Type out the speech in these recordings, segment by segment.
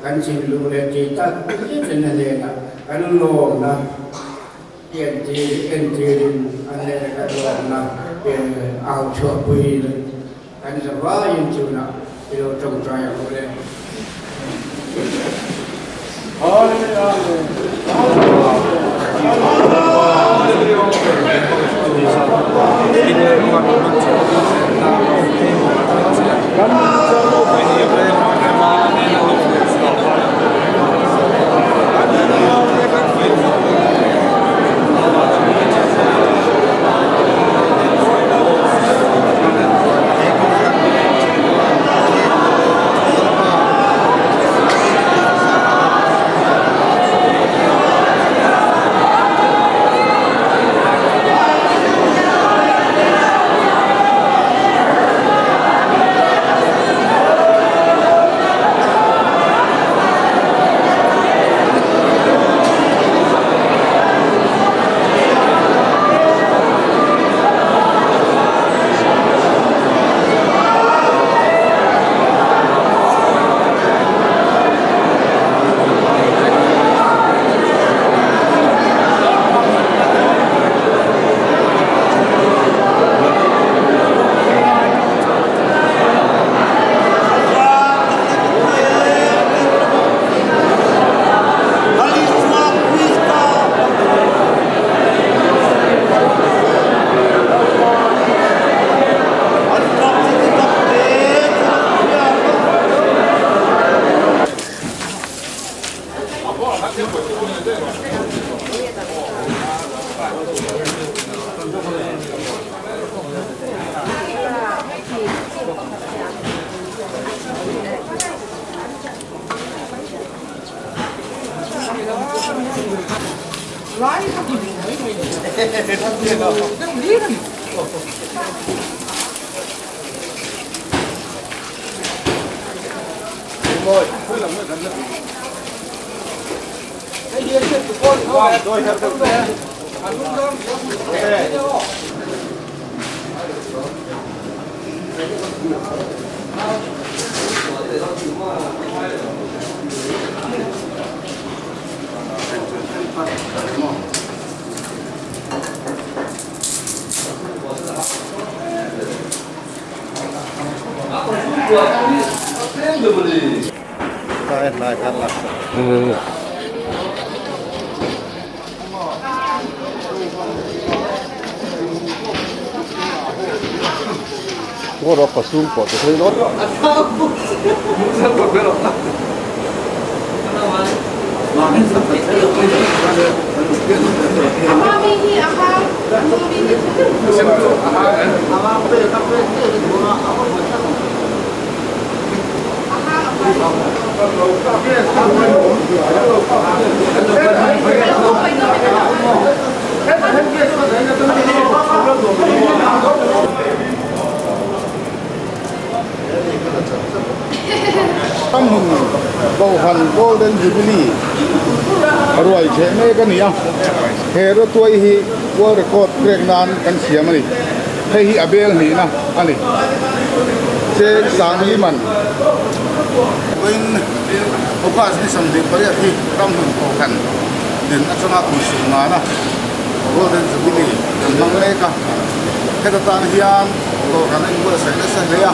Kan thinlung leh tih tak zetin a hnenah kan lawmna entirin a hnena kan lawmna au chhuahpuiin Kan zavaiin chunah i lo tawngtai ang u le. Ramhmun Kohhran Golden Jubilee ruai cheh mek a ni a, he rawtuai hi World Record pek nan kan siam a ni. Hei hi a bel hnihna a ni. Cheng Sangli man. Vawiin August ni 28 hi Ramhmun Kohhran din atanga kum sumngana Golden Jubilee kan hmang mek a, heta tan hian Kohhran a inbuatsaih nasa hle a,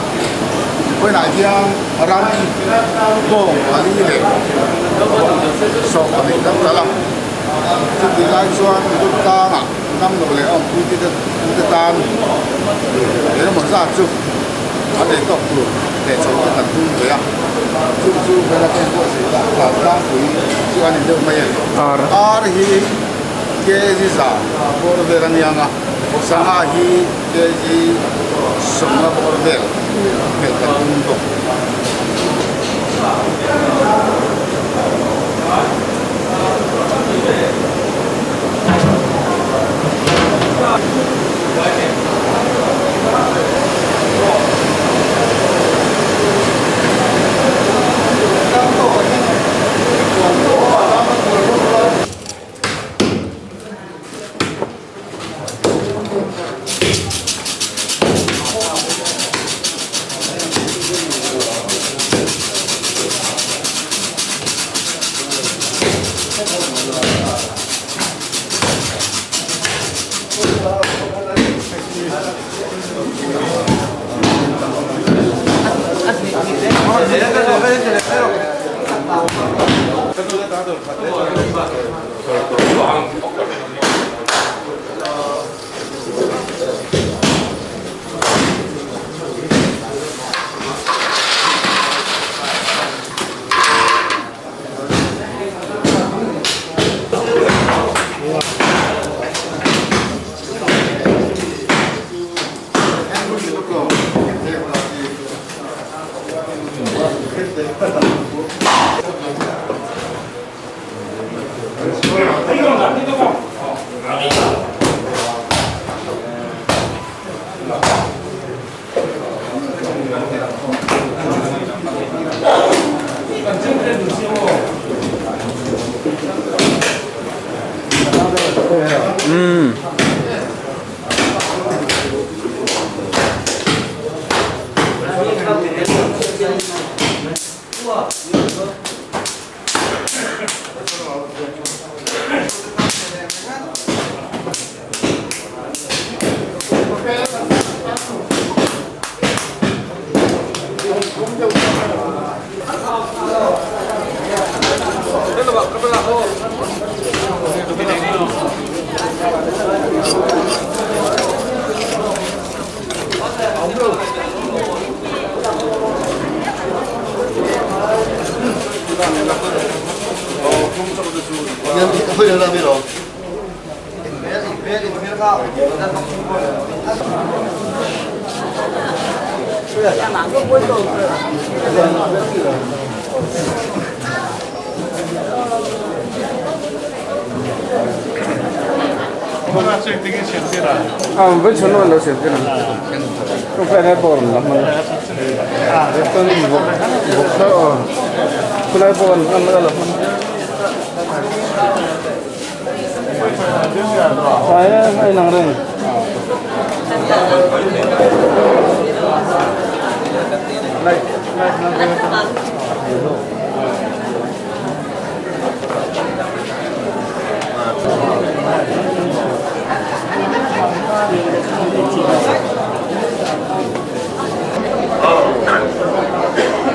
vawiinah hian ram bawng pali leh 12 kan kal a, chutih lai chuan Mizotlangah damlo leh awmpui te te tan engemaw zat chu an ei tawk tur leh chho te kan tum ve a, chu chu vela te inbuatsaih dan tlangpui chu a ni deuh mai a ni. Ar hi kg 100 bawr vel a niang a, sangha hi kg 50 bawr vel hmel kan tum bawk.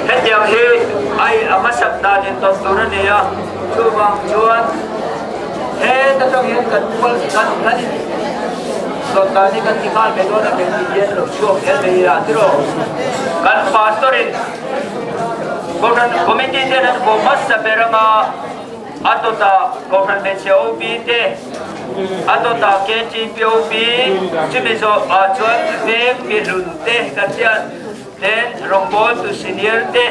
Hetiang hi ai a hmasak dan in tawp tur a ni a, chuvang chuan heta tang hian kan kual kan kan in sawt dan hi kan ti nghal ve dawn a eng tih hian lo chhuak zel mai ila tiraw? Kan pastor in Kohhran committee ten an kawm hmasa ber anga a dawtah Kohhran hmeichhe OB te a dawtah KTP OB chumi zawh ah chuan veng mihlun te kan hian Then rawngbawl tu senior te,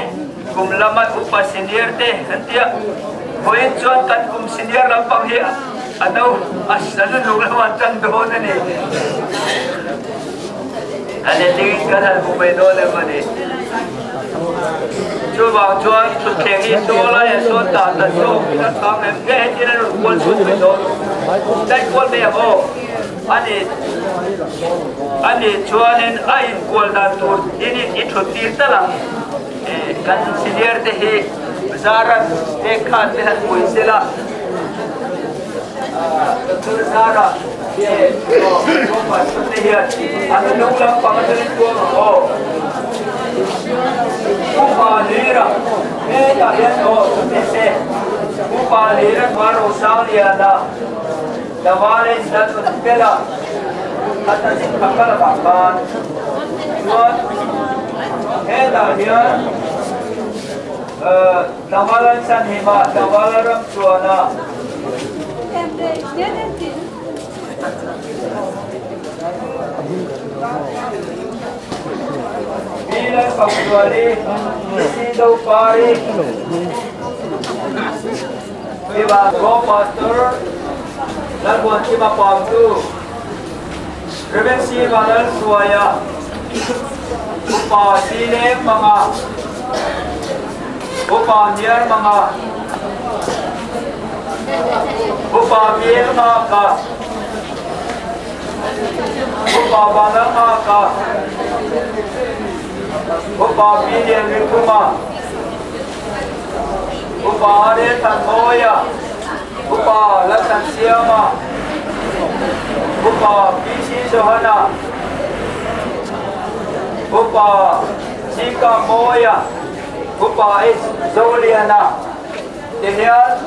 kum lama upa senior te an ti a, vawiin chuan kan kum senior lampang hi a no a nunung lamah an tan dawn a ni. A letling kan han hmu mai dawn em a ni. Chuvang chuan thutthleng hi chaw laiah sawn dah ta zawk ila thang em nge hetin a rawn kual chhuak mai dawn. Daih kual mai ang aw. A ni, a nih chuanin a inkual dan tur inin i thut tir tal ang. Kan senior te hi Zaran te khan te han pui sela, Doctor Zara te Pastor te hian an hnung lampang atangin tuam ang aw. Upa Lira hetah hian aw chutih se Upa Lira Hmarosangliana Tlangval in dan rawn pel a, a tachin kha kal avang khan chuan hetah hian tlangval an chan him a, tlangval a ram chuan a. Milan Fakzuali, Sido Pari, Mipa Go Pastor Lalbuankima Pautu, Rev. C. Vanlalhruaia, Upa C. Lengmanga, Upa Hniarmanga, Upa Bialnghaka, Upa Vanlalnghaka, Upa P. Lianrikhuma, Upa Rethanmawia, Upa Lalthansiama, Upa PC Johana, Upa Chika Mawia, Upa H Zoliana te hian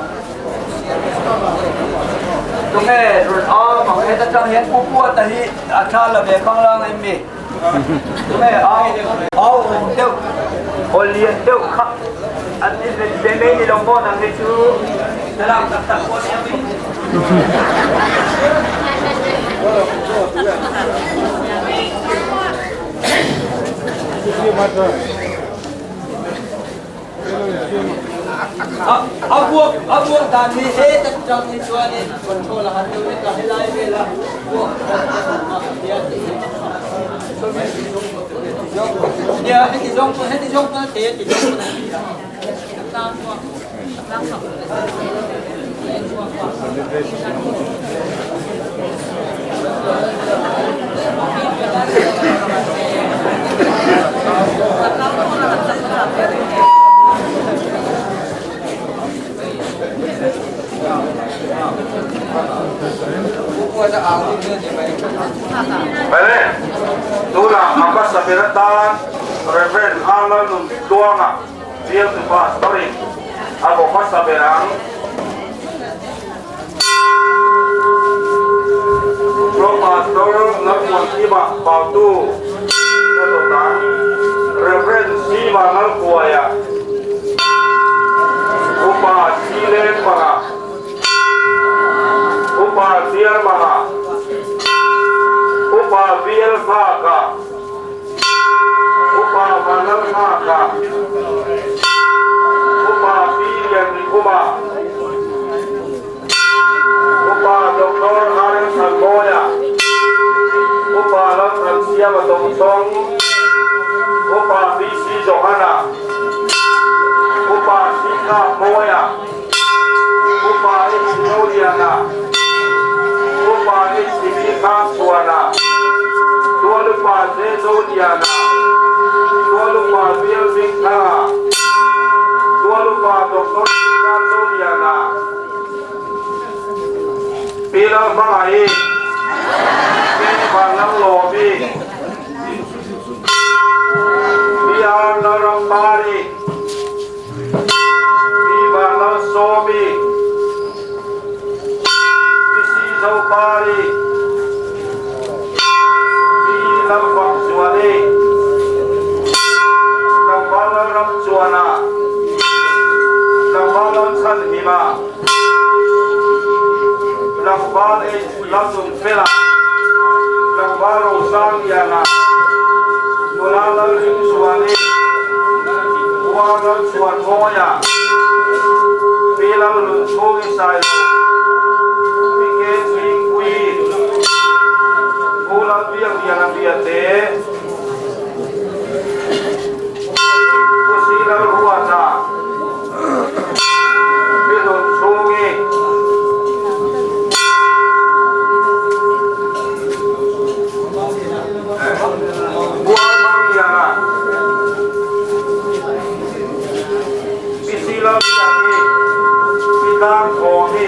tunge rawn au ang heta tang hian Pu Puata hi a tha la ve khanglang em mi? Tunge au au awm deuh aw lian deuh kha an ni ve mai ni lo maw nang hi chu thlalak tak tak pawh nia mi. A vuak a vuak dan hi he tak tang hi chuanin control a han deuh hlek a helai vela vuak dan te awm a hian nia heti zawng pawn heti zawng pawn a thei a ti zawng pawn a thei a. Mele, tunah a hmasa ber atan Rev. Arnold Nuntluanga Bial tu Pastor in a vaw hmasa ber ang. Pro Pastor Lalmuankima Pautu na dawt ang Rev. Siva Lalhuaia, Upa Sileng Panga, Upa Siarmanga. Upa VL Nghaka, Upa Vanlal Nghaka, Upa P Lianrikhuma, Upa Doctor RM Thanmawia, Upa Lalthansiama Dawngchawng, Upa PC Johana, Upa Sika Mawia, Upa H Noliana, Upa H Hmingha Chhuana, Tualupa J Zoliana, Tualupa Bial Hmingthanga, Tualupa Doctor Hmingha Zoliana, Pi Lalhmangaih, Pi Vanlalawmi, Pi R Lalrampari, Pi Vanlalsawmi, Pi Si Zopari, Pi Lalfakzuali, Tlangval Lalramchuana, Tlangval Lalchhanhima, Tlangval H Lalnunfela, Tlangval Rosangliana, Nula Lalringzuali, Ua Lalchhuanmawia, Pi Lalnunchhungi Sailo, Pi Ke Chhingpui, Pu Lalbiakliana Biate, Pu Si Lalruata, Pi Hlunchhungi, Bualmangliana, Pi Si Lalbiaki, Pi Tlangthawni,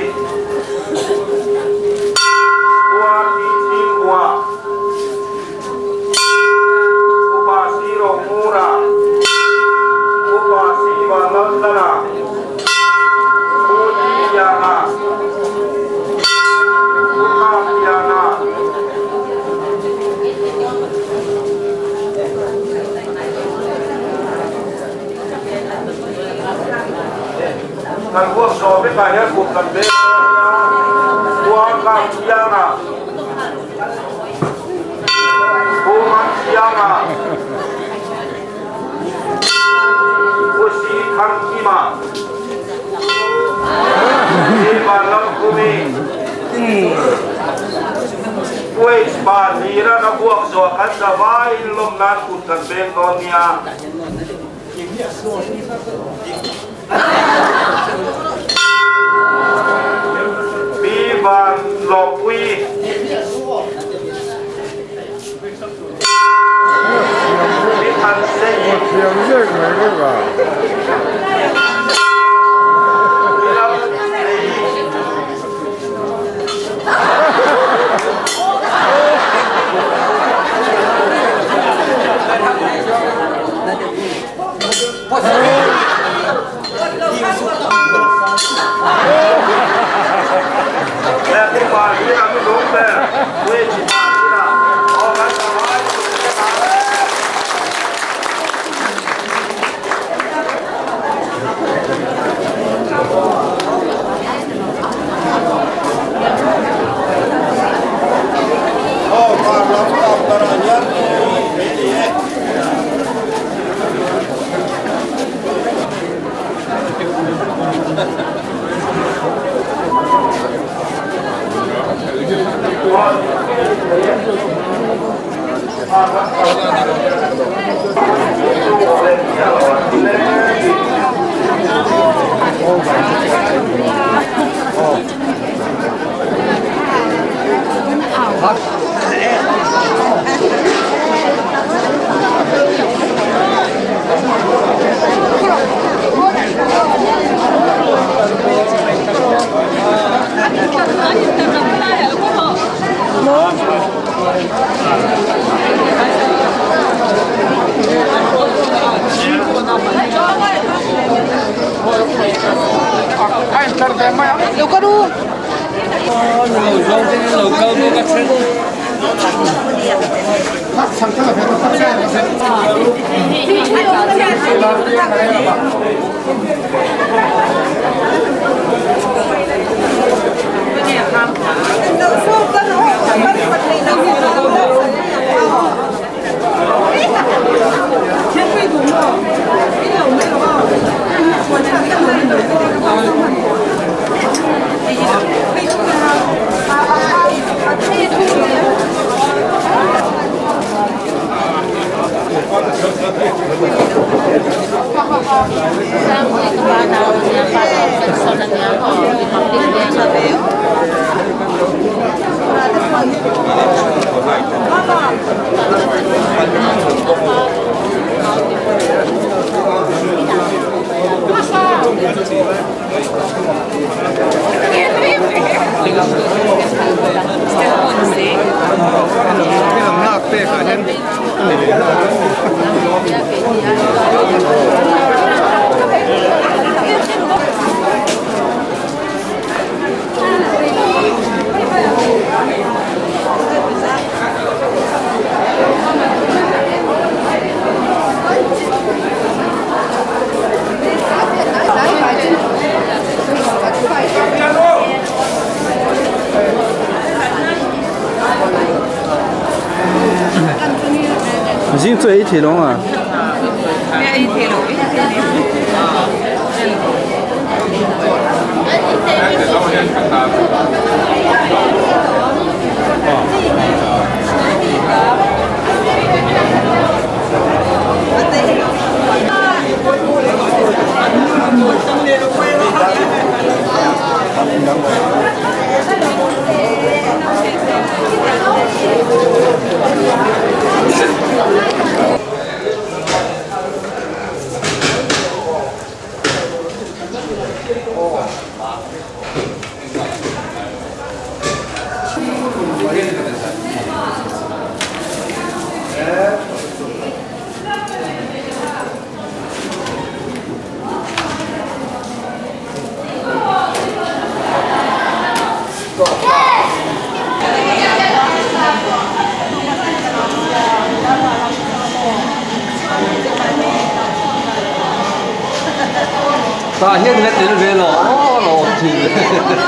Pu RT Chhingkua, Upa Si Rohmura, Upa Si Vanlaltlana, Pu Ti Liana, Pu Kap Liana, Kan huap zawh vekah hian kut kan beng dawn a nia, Pu Kap Liana, Pu Man Sianga, Pu Si Thang Kima, Pi Vanlalkhumi, Pu H Pa Hlira na buak zawh kan za vaiin lawm nan kut kan beng dawn nia. Pi Van Lawpui. Pi Than Sei. Pi Lal Sei. 已经做一铁笼啊。Tah hian la tel ve lo aw lo awm thin.